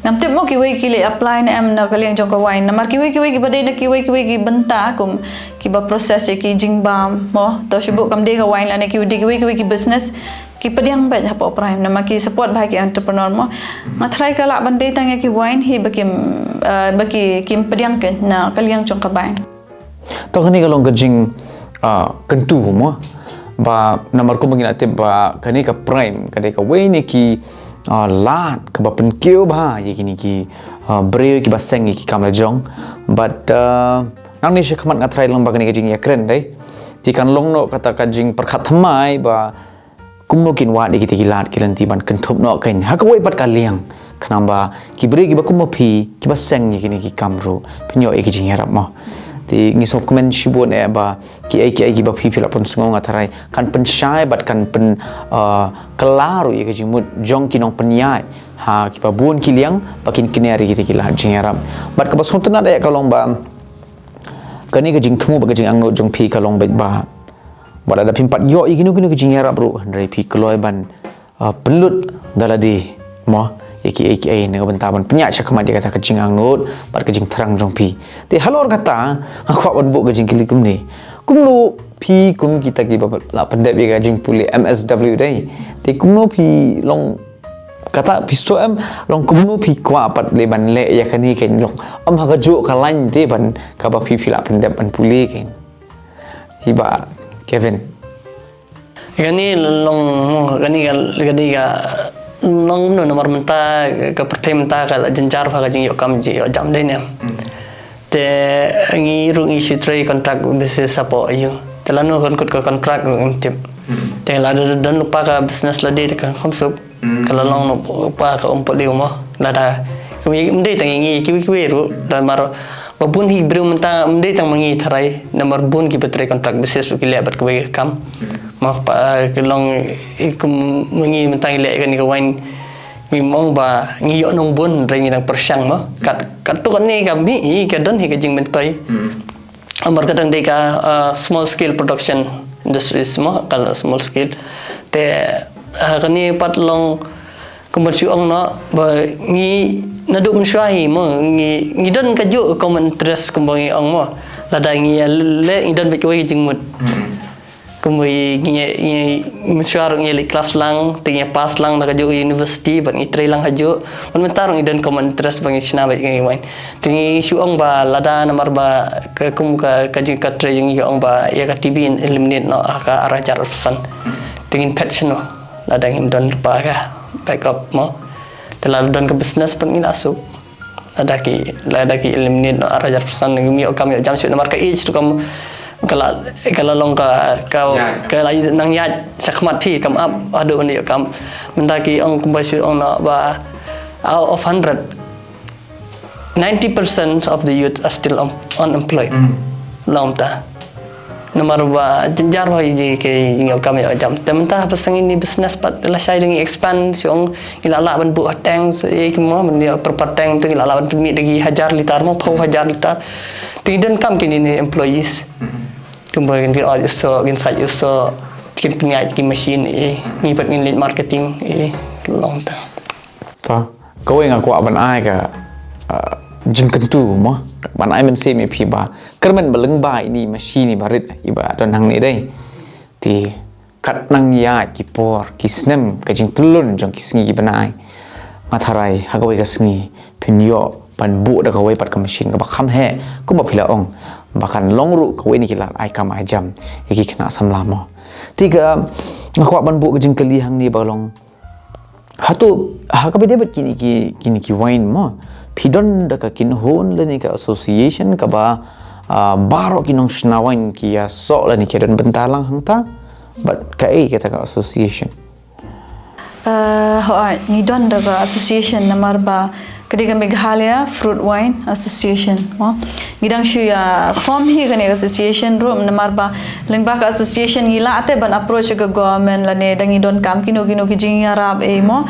ngam tip mo kiwei ki leit apply ne em na ka liang jong ka wine. Namar kiwei kiwei kiba dei na kiwei kiwei ki bynta kum kiba process ïa ki jingbam mo. To shu buh kam dei ka wine lane ki dei kiwei kiwei ki business ki pdiang beit hapoh Prime namar ki support bha ki entrepreneur mo. Nga tharai ka lah ban dei tang ïa ki wine hi ba kim, ah, ba ki kim pdiang kein na ka liang jong ka bank. To kane ka long ka jing, ah, kyntu mo. Ba namar kumba ngi la tip ba kane ka Prime ka dei kawei na ki, ah, lad kaba pynkiew bha ïa kine ki, ah, briew kiba seng ïa ki kam la jong. But, ah, nangne shakhmat nga tharai long ba kane ka jingïakren dei. Te kan long noh kata ka jingpyrkhat thymmai ba kumno kin wad ïa kita ki lad ki lynti ban kynthup noh kein ha kawei pat ka liang. Khnang ba ki briew kiba kum ma phi kiba seng ïa kine ki kam ruh phin ïoh ïa ki jingïarap mo. Te ngi sngewkmen shibun eh ba kiei kiei kiba phi phi la pynsngew nga tharai kan pynshai bad kan pyn, ah, kylla ruh ïa ka jingmut jong ki nongpynïaid ha kiba bun ki liang ba kin kner ïa kita ki lad jingïarap. Bad kaba sngewtynnat eh ka long ba kane ka jingthmu bad ka jingangnud jong phi ka long beit ba Wat lada phim pat ïoh ïa kino kino ki jingïarap ruh, hynrei phi kloi ban, ah, pynlut da lade mo ïa kiei kiei na ka bynta ban pynïaid shakhmat ïa kata ka jingangnud bad ka jingthrang jong phi. Te halor kata nga kwah ban buh ka jingkylli kumne. Kumno phi kum kita kiba la pyndep ïa ka jingpule M S W dei. Te kumno phi long kata phi sngewthuh em long kumno phi kwah pat leh ban leh ïa kane kein long. Em ha kajuh ka lain te ban kaba phi phi la pyndep ban pule kein. Hi Bah Kevin. Kane long mo, kane ka, kane ka long mo namar mynta ka pyrthei mynta ka la jynjar ha ka jingïoh kam jingïoh jam dei ne. Hmm. Te ngi ruh ngi shu trei contract basis hapoh aiu. Te lano kan kut ka contract ruh ngim tip. Hmm. Te lada don lypa ka business lade te kan kham suk. Hmm. Ka la long noh pa ka um pat lei mo. Lada. Ym dei tang ngi kiwei kiwei ruh. Namar ba bun hi briew mynta ym dei tang ma ngi tharai. Namar bun kiba trei contract basis ruh ki leh bad kiwei ki kam. Hmm. Mo pa ka long, eh, kum ma ngi mynta ngi leh kane ka wine. Ngi ong ba ngi ïoh nong bun hynrei ngi dang pyrshang mo. Kat, kat tu kane ka mih hi ka don hi ka jingmyntoi. Hmm. Namar ka dang dei ka, ah, small scale production industries mo, ka la small scale. Te, ah, kane pat long kumba shu ong noh ba ngi naduh mynshuwa hi mo, ngi, ngi don kajuh common interest kumba ngi ong mo. Lada ngi ïa leh ngi don bad kiwei ki jingmut. Hmm. Kumba ngi, ngi, ngi mynshuwa ruh ngi leit klas lang, te ngi pass lang da kajuh university bad ngi trei lang hajuh. Bad mynta ruh ngi don common interest ba ngi shna bad ngi wine. Te ngi shu ong ba lada namar ba ka kum ka, ka jing ka trei jong ngi ka ong ba ïa ka T B eliminate noh ha ka ar hajar arphew san. Te ngin phet shano lada ngim don lypa ka backup mo. Te lada don ka business pat ngin asuh. Lada ki, lada ki eliminate noh ar hajar percent ngim ïoh kam ïoh jam shuh namar ka age ruh kam ka la, ka la long ka, ka, ka la nang ïaid shakhmat phi kam ap haduh ban ïoh kam. Mynta ki ong kumba shu ong noh ba out of hundred, ninety percent of the youth are still un-, unemployed. Mm. Long ta. Namar ba jynjar ba ïa ki jingïoh kam ïoh jam. Te mynta ba sngewbha ïa kane ka business pat lashai da ngi expand shuh, ngi la lah ban buh ha tank, so ïa ki mo ban ïoh proper tank, te ngi la lah ban pynmih da ki hajar litar mo, phew hajar litar. Te ngi donkam kine ki employees. Kumba kin ot ïa u soh, kin sait ïa u soh, kin pynïaid ki machine, eh, ngi pat ngin leit marketing, eh, long ta. Ta, kawei nga kwah ban ai ka, ah, jingkyntu mo, ban ai mynsiem ïa phi ba kyrmen ba lyngba ine i machine iba rit iba don hangne dei. Te kat nang ïaid ki por ki snem, ka jingtyllun jong ki sngi ki bnai, nga tharai ha kawei ka sngi phin ïoh ban buh da kawei pat ka machine kaba kham heh, kumba phi la ong, ba kan long ruh kawei na ki lad ai kam ai jam ïa ki khynnah samla mo. Te ka, nga kwah ban buh ka jingkylli hangne ba long, hato ha kaba ïadei bad kine ki, kine ki wine mo, phi don da ka kynhun lane ka association kaba, ah, baroh ki nongshna wine ki ïasoh lane ki don bynta lang hangta? Bad kaei kata ka association? Eh, hooid, ngi don da ka association, namar ba ka dei ka Meghalaya Fruit Wine Association mo. Ngi dang shu ïa form hi kane ka association ruh, namar ba lyngba ka association ngi lah te ban approach ka government lane da ngi donkam kino kino ki jingïarap, eh, mo.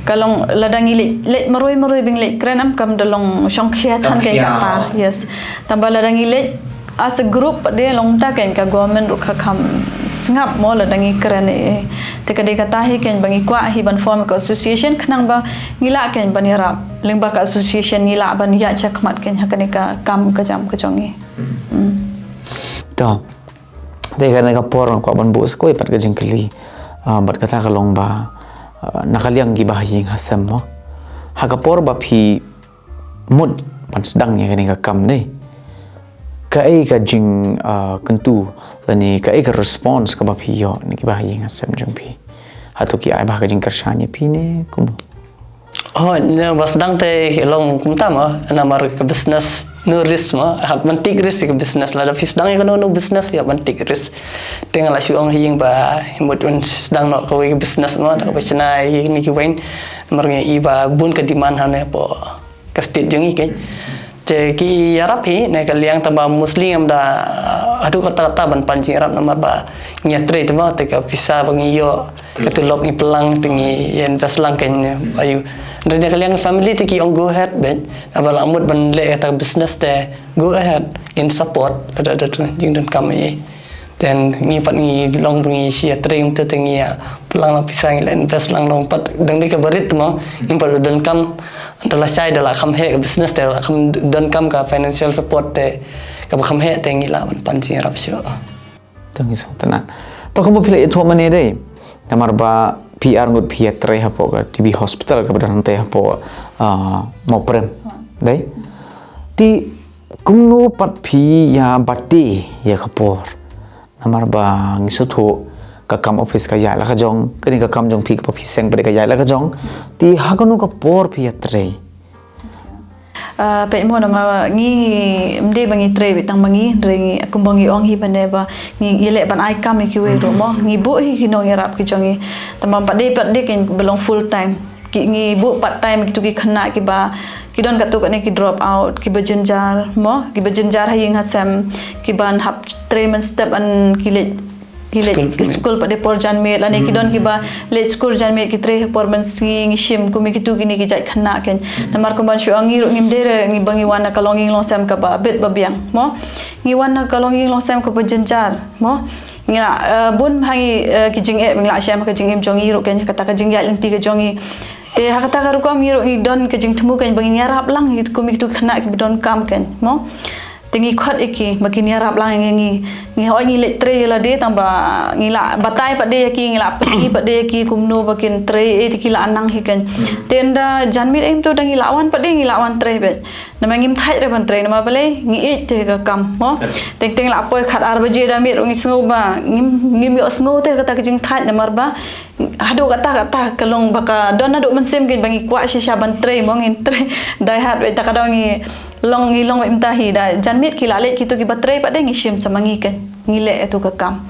Ka long lada ngi leit, leit marwei marwei ba ngi leit kren, em kam da long shongkhia than kein kata. Yes. Tangba lada ngi leit as a group pat de long ta kein ka government ruh ka kham sngap mo lada ngi kren, eh. Te ka dei kata hi kein ba ngi kwah hi ban form ka association khnang ba ngi lah kein ban ïarap. Lyngba ka association ngi lah ban ïaid shakhmat kein ha kane ka kam ka jam ka jong ngi. Hmm. To. Te kane ka por nga kwah ban buh sa kawei pat ka jingkylli. Ah, bad kata ka long ba, ah, na ka liang kiba ha ïing ha sem mo, ha ka por ba phi mut ban sdang ïa kane ka kam ne, kaei ka jing, ah, kyntu lane kaei ka response kaba phi ïoh na kiba ha ïing ha sem jong phi? Hato ki ai bha ka jingkyrshan ïa phi ne kumno? Oh, ne ba sdang te long kumta mo, namar ka business no risk mo, hap ban take risk ka business, lada phi sdang ïa kano kano business phi hap ban take risk. Te nga la shu ong ha ïing ba mut un sdang noh kawei ka business mo, da kaba shna ïa kine ki wine, namar nga i ba bun ka demand hangne hapoh ka state jong ngi kein. Te ki ïarap hi na ka liang, tangba mostly ngam da haduh katta katta ban pan jingïarap, namar ba ngi ïatrei te mo, te ka pisa ba ngi ïoh, ka tulop ngi pynlang te ngi ïa invest lang kein, aïu. Hynrei na ka liang family te ki ong go ahead beit, haba la mut ban leh kata ka business te go ahead, ngin support, da da da jingdonkam ei. Then ngi pat ngi long ba ngi shu ïatrei, te te ngi ïa pynlang lang pisa, ngi la invest lang long pat, dang dei kaba rit mo, ngim pat donkam, da lashai da la kham heh ka business te la kham donkam ka financial support te kaba kham heh, te ngi lah ban pan jingïarap shuh. To ngi sngewtynnat. To kumba phi la ïathuh mynne dei, namar ba phi arngut phi ïatrei hapoh ka T B hospital kaba don hangtei hapoh, ah, Mawprem dei. Te kumno pat phi ïa bate ïa ka por? Namar ba ngi sngewthuh ka kam office ka ïaid la ka jong, kane ka kam jong phi kaba phi seng pat de ka ïaid la ka jong. Te ha kano ka por phi ïatrei? Ah, peit mo, namar ngi, ym dei ba ngi trei beit tang ma ngi, hynrei ngi, kumba ngi ong hi mynne ba ngi ïaleh ban ai kam ïa kiwei ruh mo, ngi buh hi ki nongïarap ki jong ngi. Tangba pat de pat de kein ba long full time. Ki, ngi buh part time kito ki khynnah kiba ki don katto katne ki drop out, kiba jynjar mo, kiba jynjar ha ïing ha sem, kiban hap trei mynstep, yn ki leit, ki leit skul, ki skul pat de por janmiet, lane ki don kiba leit skul janmiet ki trei ha por mynsngi, ngi shim kum ïa kito kine ki jait khynnah kein. Namar kumban shu ong, ngi ruh ngim dei re ngi ba ngi wan na ka longïing longsem kaba bit ba biang mo. Ngi wan na ka longïing longsem kaba jynjar mo. Ngi la, eh, bun ha ngi, eh, ki jingeh ba ngi la shem ha ka jingim jong ngi ruh kein, ha kata ka jingïaid lynti ka jong ngi. Te ha kata ka rukom ngi ruh ngi don ka jingthmu kein ba ngin ïarap lang ïa kum ïa kito ki khynnah kiba donkam kein mo. Te ngi khot ïa ki ba kin ïarap lang ïa ngi. Ngi hooid ngi leit trei ïa lade, tangba ngi la batai pat de ïa ki, ngi la pyni pat de ïa ki kumno ba kin trei, eh, te ki la nang hi kein. Te ynda janmiet em to da ngi la wan pat de ngi la wan trei beit. Namar ngim thait re ban trei, namar balei, ngi ïeit te ka kam mo. Teng teng la poi khat ar baje da miet ruh ngi sngew ba ngim, ngim ïohsngew te kata ka jingthait, namar ba haduh kata kata ka long ba ka don haduh mynsiem kein ba ngi kwah shisha ban trei mo, ngin trei die hard beit, ta ka daw ngi long, ngi long beit mynta hi. Da janmiet ki la leit kito kiba trei pat de ngi shim sa ma ngi kein, ngi leh ïa tu ka kam.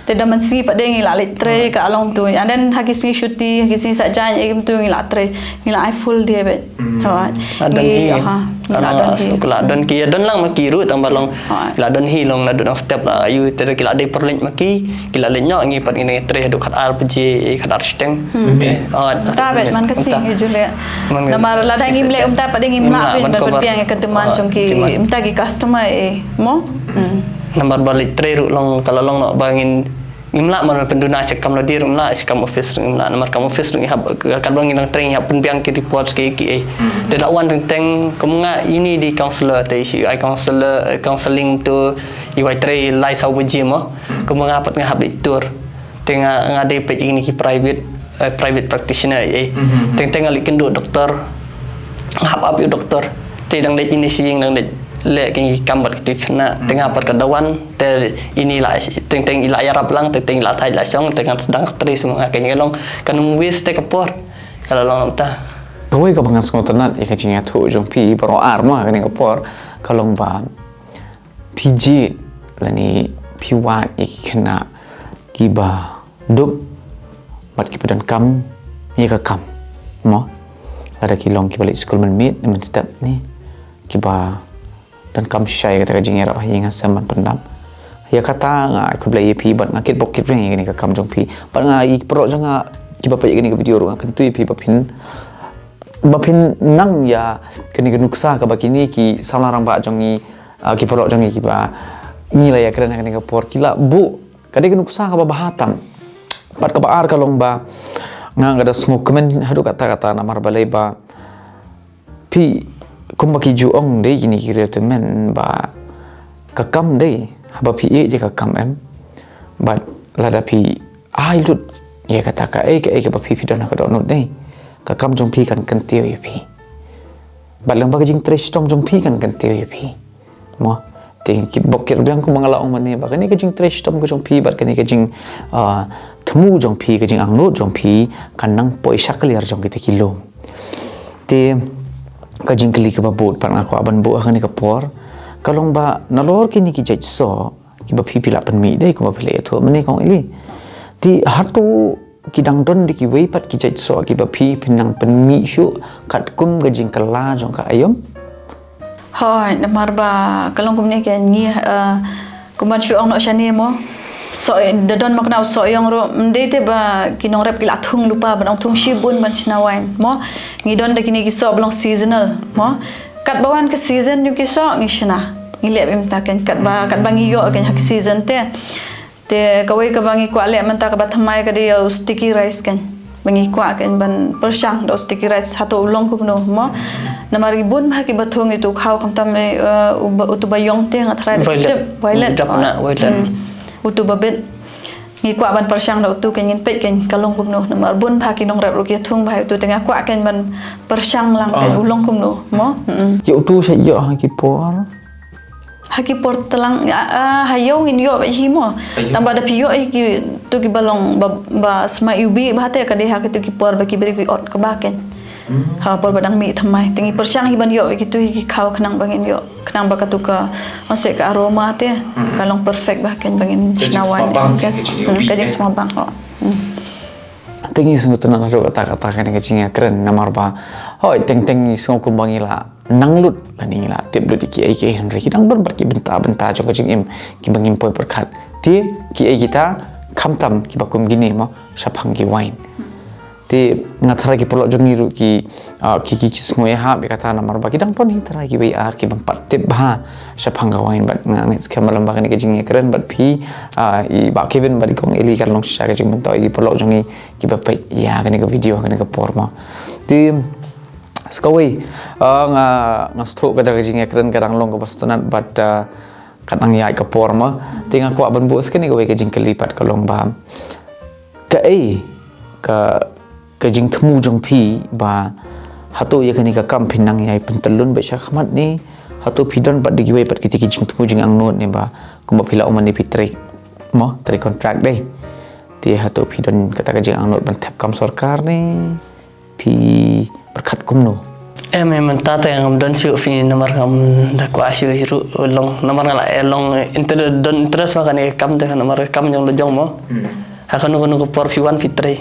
Te da mynsngi pat de ngi la leit trei ka long tu. And then ha ki sngi shuti, ha ki sngi saitjaiñ, e, kumtu ngi la trei, ngi la ai full day beit. Hooid. La don hi. Ngi la don hi. La don ki, don lang ma ki ruh tang ba long. La don hi long, la don step la ïoh te ki la dei pyrleng ma ki, ki la leit noh, ngi pat ngi trei haduh khatar baje, khatar shiteng. Hooid. Mynta beit man ka sngi ngi ju leh. Namar lada ngim leh mynta pat de ngim lah ban pynbiang ïa ka demand jong ki, mynta ki customer, e, mo. Namar ba leit trei ruh long ka la long noh ba ngin ngim lah ban pynduna sha kam lade ruh ngim lah, sha kam office ruh ngim lah, namar kam office ruh ngi hap, katba ngi dang trei ngi hap pynbiang ki reports ki ki ei. Te la wan teng teng kum nga ini di counselor te issue ai counselor, counseling tu i wai trei lai saw baje mo. Kum nga pat nga hap di tour. Te nga nga dei peit ini ki private, eh, private practitioner ei. Teng teng nga leit kynduh doktor. Nga hap ap ïa u doktor. Te dang dei ini shi ïing dang dei leh ki kam bad ki tu khynnah. Te nga pat ka dawan te ini la teng teng i la ïarap lang, teng teng i la thait la shong, te nga dang trei sum nga ka ngi long ka num wis te ka por. Ka la long ta. Kawei kaba nga sngewtynnat ïa ka jingïathuh jong phi baroh ar ma kane ka por ka long ba phi jied lane phi wad ïa ki khynnah kiba duk bad kiba donkam ïa ka kam mo. Lada ki long kiba leit skul mynmiet ne mynstep ne kiba donkam shisha ïa kata ka jingïarap ha ïing ha sem ban pyndap. Ïa kata nga ai khublei ïa phi bad nga kitbok kitrwiang ïa kane ka kam jong phi bad nga ïa ki paralok jong nga kiba peit ïa kane ka video ruh nga kyntu ïa phi ba phin ba phin nang ïa kane ka nuksa kaba kine ki samla rangbah jong ngi, ah, ki paralok jong ngi kiba ngi la ïakren ha kane ka por ki la buh. Ka dei ka nuksa kaba bha tam. Bad kaba ar ka long ba nga nga da sngewkmen haduh katta katta namar balei ba phi kumba ki ju ong dei kine ki riew tymmen ba ka kam dei haba phi ïeit ïa ka kam em. Bad lada phi ai lut ïa kata kaei kaei kaba phi phi don ha ka dohnud dei ka kam jong phi kan kyntiew ïa phi. Bad lyngba ka jingtrei shitom jong phi kan kyntiew ïa phi. Mo, te ki bok ki rbiang kumba nga la ong mynne ba kane ka jingtrei shitom ka jong phi bad kane ka jing, ah, thmu jong phi, ka jingangnud jong phi kan nang poi sha kliar jong kita ki lum. Te ka jingkylli kaba bud pat nga kwah ban buh ha kane ka por ka long ba nalor kine ki jait soh kiba phi phi la pynmih dei kumba phi la ïathuh mynne kong Eli. Te hato ki dang don da kiwei pat ki jait soh kiba phi phin nang pynmih shuh katkum ka jingkylla jong ka aïom? Hooid, namar ba ka long kumne ke ngi, eh, kumban shu ong noh shane mo. Soh da don ma kane u soh ïong ruh, ym dei te ba ki nongrep ki la thung lypa ban ong thung shibun ban shna wine mo. Ngi don da kine ki soh ba long seasonal mo. Katba wan ka season jong ki soh ngi shna. Ngi leh beit mynta kein katba katba ngi ïoh kein ha ki season te. Te kawei kaba ngi kwah leh mynta kaba thymmai ka dei ïa u sticky rice kein. Ba ngi kwah kein ban pyrshang da u sticky rice hato u long kumno mo. Namar ki bun bha kiba thung ïa utu u khaw khamtam, eh, uba, utu ba ïong te nga tharai da ki tip violet. Violet. Utu ba bit. Ngi kwah ban pyrshang da utu kein ngin peit kein ka long kumno. Namar bun bha ki nongrep ruh ki thung bha ïa utu te nga kwah kein ban pyrshang lang kein u long kumno mo. Ïa utu sa ïoh ha ki por. Ha ki por tlang, ah, ah, ha ïew ngin ïoh beit hi mo. Tang ba da phi ïoh hi kitu kiba long ba, ba smai U V bha te ka dei ha kitu ki por ba ki briew ki ot kaba kein. Ha por ba dang mih thymmai. Te ngi pyrshang hi ban ïoh beit kitu hi ki khaw khnang ba ngin ïoh. Khnang ba katu ka, ong se ka aroma te ka long perfect bha kein ba ngin shna wine. Ka jingsngewbang. Te ngi sngewtynnat haduh katta katta kane ka jingïakren namar ba hooid teng teng ngi sngew kumba ngi la nang lut lane ngi la tip lut ïa kiei kiei hynrei ki dang don pat ki bynta bynta jong ka jingim kiba ngim poi pyrkhat. Te kiei kita khamtam kiba kum kine mo shaphang ki wine. Te nga tharai ki paralok jong ngi ruh ki, ah, ki, ki, ki sngew ïahap ïa kata namar ba ki dang don hi tharai kiwei ar ki bym pat tip bha shaphang ka wine bad nga ngeit skhem ba lem ba kane ka jingïakren bad phi, ah, i Bah Kevin bad i Kong Eli kan long shisha ka jingmyntoi ïa ki paralok jong ngi kiba peit ïa kane ka video ha kane ka por mo. Te sa kawei, ah, nga, nga sngewthuh ka jaka jingïakren ka dang long kaba sngewtynnat bad, ah, ka dang ïaid ka por mo. Te nga kwah ban buh sa kane kawei ka jingkylli pat ka long ba kaei ka, ka jingthmu jong phi ba hato ïa kane ka kam phin nang ïai pyntyllun beit shakhmat ne hato phi don pat da kiwei pat kita ki jingthmu jingangnud ne ba kumba phi la ong mynne phi trei mo, trei contract dei. Te hato phi don kata ka jingangnud ban thep kam sorkar ne phi pyrkhat kumno? Em, em, mynta te ngam don shuh phi namar ngam da kwah shuh hi ruh long namar nga la, eh, long inter-, don interest ma kane ka kam te namar ka kam jong la jong mo. Ha kano kano ka por phi wan phi trei.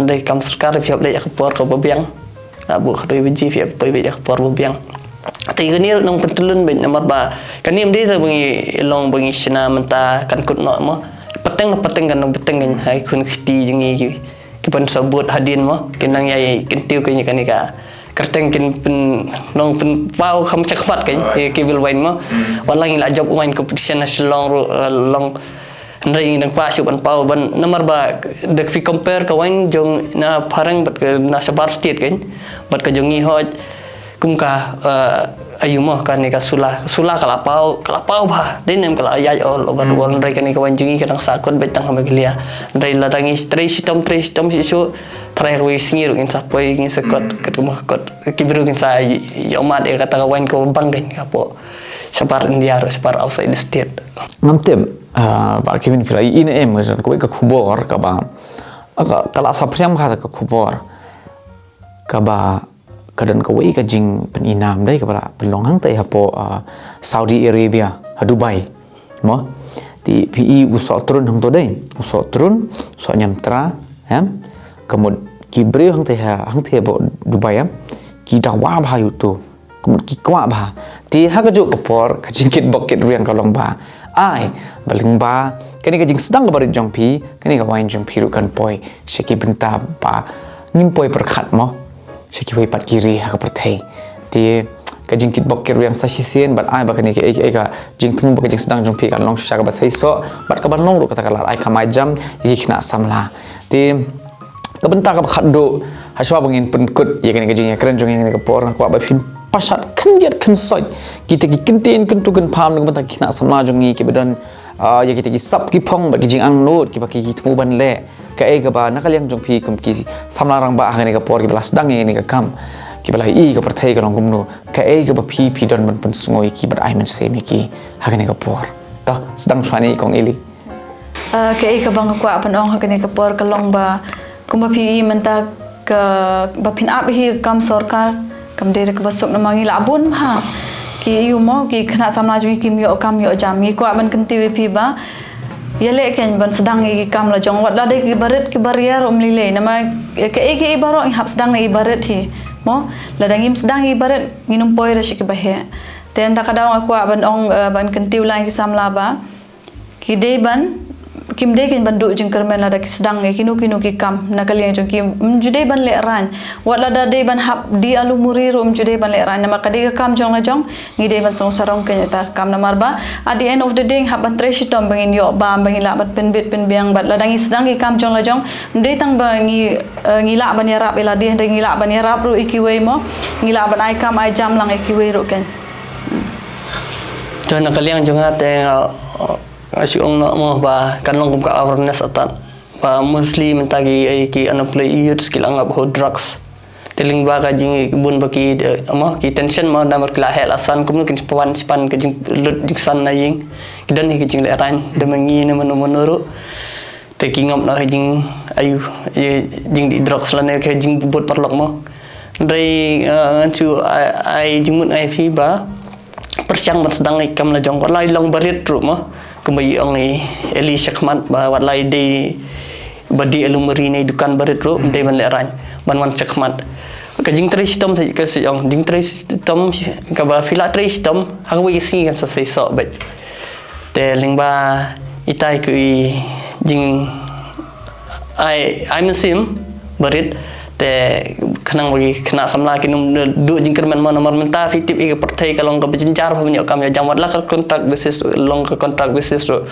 Dei kam sorkar phi hap leh ïa ka por kaba biang. La buh khatwei baje phi hap poi beit ïa ka por ba biang. Te kane ruh nang pyntylun beit namar ba kane ym dei ba ngi long ba ngi shna mynta kan kut noh mo. Pateng pateng kan long pateng kan hai khun kti jong ngi ki. Ki ban sa bud hadien mo, kin nang ïai kyntiew kane kane ka kyrteng kin pyn, nong pynpaw kham chak pat kan, ki bil wine mo. Wat la ngi la jop wine competition ha Shillong ruh, eh, long hynrei ngi dang kwah shuh ban paw ban namar ba da phi compare ka wine jong na phareng bad ka na shabar state kan, bad ka jong ngi hoi kum ka, eh, ayu mo kane ka sula, sula ka la paw, ka la paw bha. Dei nem ka la ïaid all over the world. Hynrei kane ka wine jong ngi ka dang sa kut beit tang ha Meghalaya. Hynrei lada ngi trei shitom, trei shitom shisha. Tharai kawei sngi ruh ngin sa poi, ngin sa kot, kat kumba kot. Ki briew ngin sa ïohmad ïa kata ka wine kaba bang kan hapoh shabar India ruh shabar outside the state. Ngam tip, ah, ba ki win phi la ïohi ne em, kawei ka khubor kaba, ka, ka la saphriang bha ka khubor. Kaba ka don kawei ka jingpyni nam dei kaba la pynlong hangtei hapoh, ah, Saudi Arabia, ha Dubai. Mo? Te phi i u soh trun hangto dei. U soh trun, u soh ñiamtra, em? Ka mut ki briew hangtei ha, hangtei hapoh Dubai, em? Ki dawa bha ïa uto. Ka mut ki kwah bha. Te ha kajuh ka por, ka jingkitbok kitrwiang ka long ba. Ai, ba lyngba, kane ka jingsdang kaba rit jong phi, kane ka wine jong phi ruh kan poi sha ki bynta ba ngim poi pyrkhat mo. Sha kiwei pat ki ri ha ka pyrthei. Te ka jingkitbok kitrwiang sa shisien bad ai ba kane ka, eh, eh, ka jingthmu ba ka jingsdang jong phi kan long shisha kaba seisoh bad kaban long ruh kata ka lad ai kam ai jam ïa ki khynnah samla. Te ka bynta kaba khatduh, hashwa ba ngin pynkut ïa kane ka jingïakren jong ngi ha kane ka por, nga kwah ba phin pashat khyndiat khynsoit kita ki kyntien kyntu kynpham na ka bynta ki khynnah samla jong ngi kiba don, ah, ïa kita ki sap ki phong bad ki jingangnud kiba ki, ki thmu ban leh. Kaei kaba na ka liang jong phi kum ki samla rangbah ha kane ka por kiba la sdang ïa kane ka kam, kiba la i ka pyrthei ka long kumno, kaei kaba phi, phi don ban pynsngew ïa ki bad ai mynsiem ïa ki ha kane ka por. To, sdang shwa ne Kong Eli. Ah, kaei kaba nga kwah ban ong ha kane ka por ka long ba kumba phi i mynta kaba phin ap hi kam sorkar, kam dei re kaba suk namar ngi la bun bha. Ki ïoh mo, ki khynnah samla jong ngi kim ïoh kam ïoh jam. Ngi kwah ban kyntiew ïa phi ba ïaleh kein ban sdang ïa ki kam la jong wat la dei ki barit ki baria ruh ym lei lei namar, eh, kaei kaei baroh ngi hap sdang ïa ki barit hi. Mo, lada ngim sdang ïa ki barit ngin ym poi re sha kiba heh. Te nda ka daw nga kwah ban ong, eh, ban kyntiew lang ïa ki samla ba ki dei ban, kim dei kein ban duh jingkyrmen lada ki sdang ïa kino kino ki kam na ka liang jong ki, ym ju dei ban lehraiñ. Wat lada dei ban hap die alu muri ruh ym ju dei ban lehraiñ namar ka dei ka kam jong la jong, ngi dei ban sngewsarong kein ïa kata ka kam namar ba at the end of the day ngi hap ban trei shitom ba ngin ïoh bam ba ngin lah ban pynbit pynbiang bad lada ngi sdang ïa ki kam jong la jong ym dei tang ba ngi, eh, ngi lah ban ïarap ïa lade hynrei ngi lah ban ïarap ruh ïa kiwei mo, ngi lah ban ai kam ai jam lang ïa kiwei ruh kein. To na ka liang jong nga te nga, nga shu ong noh mo ba kan long kum ka awareness atat. Ba mostly mynta ki, eh, ki unemployed youths ki la ngap ha drugs. Te lyngba ka jingbun ba ki, eh, mo ki tension mo namar ki la heh la san kumno kin span span ka jinglut jingsan na ïing. Ki don hi ka jinglehraiñ da ma ngi ne mano mano ruh. Te ki ngop na ka jing ayu, eh, jingdih drugs lane ka jingbud paralok mo. Hynrei, eh, ngan shu ai, ai jingmut ai phi ba pyrshang ban sdang ïa ki kam la jong wat la i long barit ruh mo. Kumba i ong i Eli shakhmat ba wat la i dei ba dih alu muri ne i dukan barit ruh dei ban lehraiñ ban wan shakhmat. Ka jingtrei shitom sa ka sa ong jingtrei shitom kaba phi la trei shitom ha kawei ka sngi kan sa seisoh beit. Te lyngba itai ku i jing ai, ai mynsiem barit te khnang ba ki khynnah samla kin ym duh jingkyrmen mo namar mynta phi tip ïa ka pyrthei ka long kaba jynjar ba mynta kam ïa jam wat la ka contract basis long ka contract basis ruh.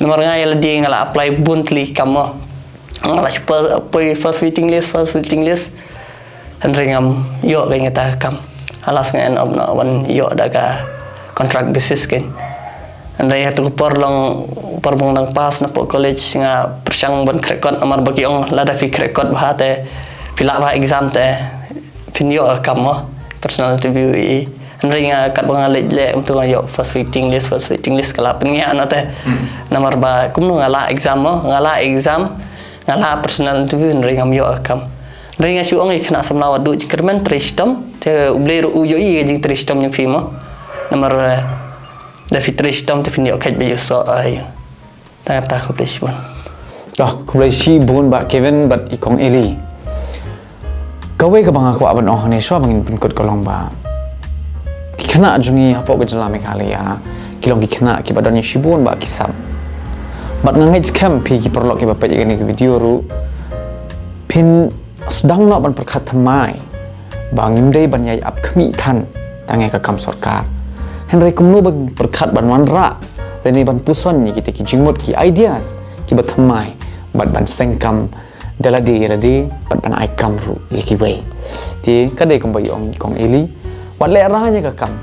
Namar nga ïa lade nga la apply bun tylli ki kam mo. Nga la shu poi first waiting list, first waiting list. Hynrei ngam ïoh ka ngata ka kam. Halas nga end up noh ban ïoh da ka contract basis kein. Hynrei ha tu ka por long por bang dang pass na pok college nga pyrshang ban khreh kot namar ba ki ong lada phi khreh kot bha te phi lah bha exam te phin ïoh ka kam mo personal interview i. Hynrei nga katba nga leit leh um tu nga ïoh first waiting list, first waiting list ka la pynïaid na te. Namar ba kumno nga la exam mo, nga la exam. Nga la personal interview hynrei ngam ïoh ka kam. Hynrei nga shu ong ïa khynnah samla wat duh jingkyrmen trei shitom, Te U Blei ruh u ïohi ïa ka jingtrei shitom jong phi mo. Namar, eh, lada phi trei shitom te phin ïoh kheit beit ïa u soh, ai. Tang katta, khublei shibun. Oh, khublei shibun Bah Kevin bad i Kong Eli. Kawei kaba nga kwah ban ong hangne shuwa ba ngin pynkut ka long ba ki khynnah jong ngi hapoh ka jylla Meghalaya ki long ki khynnah kiba don ïa shibun ba ki sap. Bad nga ngeit skhem phi ki paralok kiba peit ïa kane ka video ruh phin sdang noh ban pyrkhat thymmai ba ngim dei ban ïai ap khmih than tang ïa ka kam sorkar. Hynrei kumno ban pyrkhat ban wanrah lane ban puson ïa kita ki jingmut, ki ideas kiba thymmai bad ban seng kam da lade ïa lade bad ban ai kam ruh ïa kiwei. Te ka dei kumba i ong i Kong Eli, wat lehraiñ ïa ka kam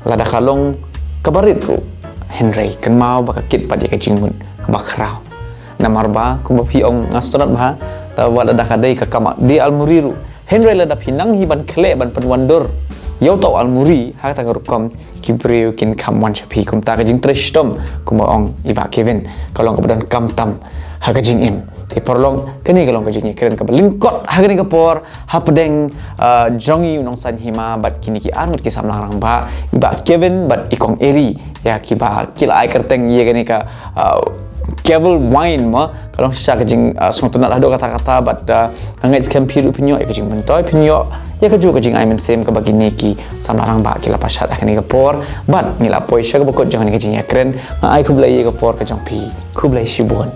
lada ka long kaba rit ruh, hynrei kynmaw ba ka kit pat ïa ka jingmut kaba khraw. Namar ba kumba phi ong, nga sngewtynnat bha, lada, wat lada ka dei ka kam die almuri ruh, hynrei lada phi nang hi ban khleh ban pynwandur ïa uta u almuri, ha kata ka rukom ki briew kin kham wan sha phi. Kumta ka jingtrei shitom, kumba ong i Bah Kevin, ka long kaba donkam tam ha ka jingim. Te paralok, kane ka long ka jingïakren kaba lyngkot ha kane ka por hapdeng, ah, jong i u nongsaiñ hima bad kine ki arngut ki samla rangbah, i Bah Kevin bad i Kong Eli, ïa kiba ki la ai kyrteng ïa kane ka, ah, Cable Wine mo. Ka long shisha ka jing, ah, sngewtynnat haduh katta katta bad, ah, nga ngeit skhem phi ruh phin ïoh ïa ka jingmyntoi, phin ïoh ïa kajuh ka jingai mynsiem kaba kine ki samla rangbah ki la pynshad ha kane ka por. Bad ngi la poi sha kaba kut jong kane ka jingïakren. Nga ai khublei ïa ka por ka jong phi. Khublei shibun.